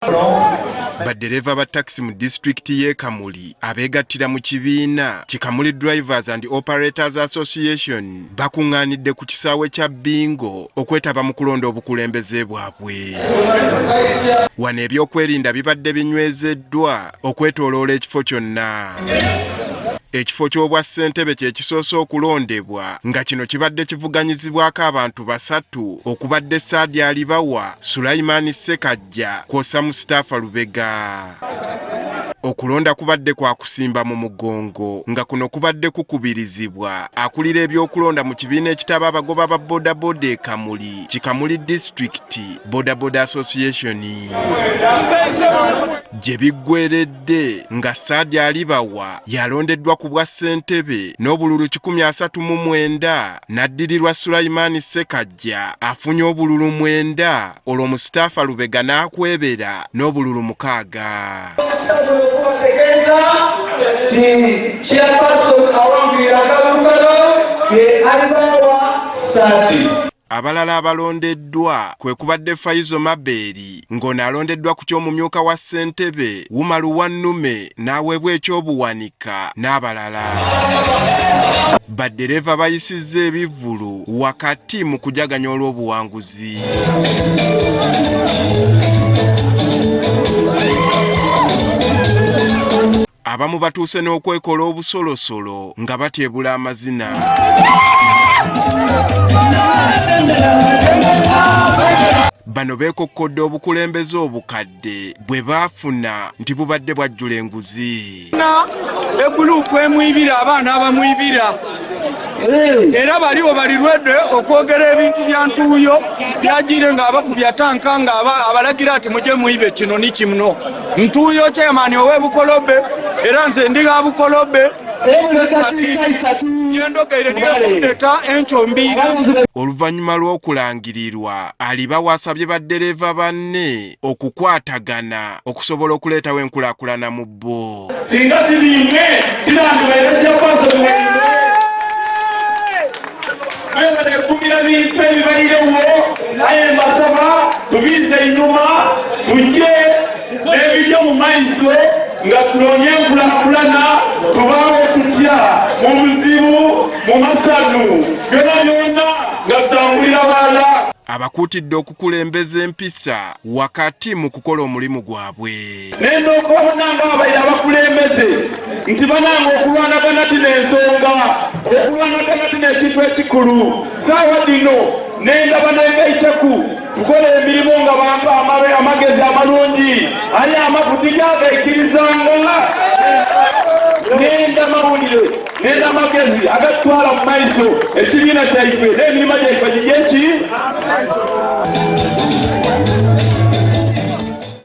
Baddereeva ba takisi mu disitulikiti y'e Kamuli abeegattira mu kibiina ki Kamuli Drivers and Operators Association bakuŋŋaanidde ku kisaawe kya Bingo okwetaba mu kulonda obukulembeze bwabwe. Wano ebyokwerinda bibadde binywezeddwa okwetooloola ekifo kyonna. Ekifo ky'obwa ssentebe kye kisoose okulondebwa nga kino kibadde kivuganyizibwako abantu basatu okubadde Saadi Alibawa, Sulaiman Ssekajja kw'ossa Mustafa Lubega. Okulonda kubadde kwa kusimba mu mugongo nga kuno kubadde kukubirizibwa akulira ebyokulonda mu kibiina ekitaba abagoba ba bodaboda e Kamuli ki Kamuli District Bodaboda Association gye biggweredde nga Saadi Alibawa yalondeddwa ku bwa ssentebe n'obululu 139 n'addirirwa Sulaiman Ssekajja afunye obululu 9 olwo Mustafa Lubega n'akwebera n'obululu 6. Abalala abalondeddwa kwe kubadde Faizo Mabeeri ng'ono alondeddwa ku ky'omumyuka wa ssentebe, Umaru Wannume n'aweebwa eky'obuwanika n'abalala. Baddereeva bayisizza ebivvulu wakati mu kujaganya olw'obuwanguzi. Abamu batuuse n'okwekola obusolosolo nga batyebula amazina. Bano beekokkodde obukulembeze obukadde bwe baafuna nti bubadde bwajjula enguzi. Egulupu emwibira abaana abamwibira era baliwo balirwedde okwogera ebintu bya ntuuyo byagire ng'abakubya tanka ng'abalagira ati mujye mwibe kino ni kino. Ntuuyo chairman owe Bukolobe era nze ndi ga Bukolobe Oluvannyuma lw'okulangirirwa Alibawa asabye baddereeva banne okukwatagana okusobola okuleetawo enkulaakulana mu bo. Singa tibimwe mwebale bintu ebibairewo naye mbasaba tubize enyuma tujje n'ebiryo mu maiso nga tunonye enkulaakulana tubaawo tutya mu buzibu mu masanu byonna byonna nga tutambulira balala. Abakuutidde okukulembeza empisa wakati mu kukola omulimu gwabwe. Nenda okubona ng'abaire abakulembeze nti bananga okulwanagana tino ensonga okulwanagana tino ekintu ekikulu saawa dino nenda banengaiteku tukola emirimu nga bampa amagezi amalungi aye amafu tigyagaikirizanga nenda mawulire nenda amagezi agatwala mu maiso ekibiina kyaife n'emirimu gyaife gijeki.